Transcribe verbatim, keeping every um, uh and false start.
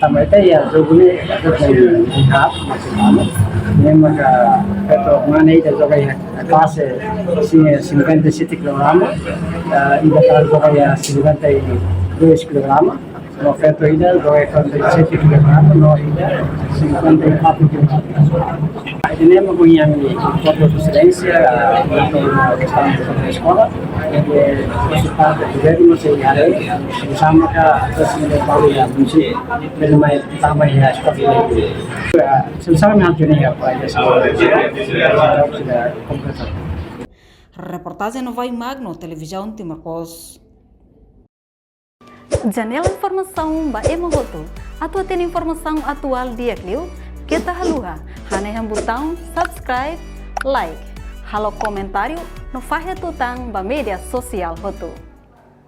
tama ita iha jogu ne'e, jogu ne'e hap, masih lama. Ne'e maka feto mane ida joga iha klase sin-, cinquenta e sete kilograma, eh, ida joga iha cinquenta e dois kilograma, no feto ida joga iha quarenta e sete kilograma, no ida cinquenta e quatro kilograma. Ida-ne'e mak ohin ami enkontru eselánsia, eh, no restante da eskola, eh, husi parte governu, sei haree, sama ka, terus menjadi balu ya, mesti, belum main, tambah ya, seperti itu. Ya, selesai dengan dunia, apa aja, sama, sudah komplit. Reportajen Novai Magno, Televizaun Timor Post. Janela informasaun ba ema hotu. Atu hatene informasaun atuál di'ak liu, keta haluha hanehan butaun subscribe, like, halo komentáriu no fahe tutan ba média sosiál hotu.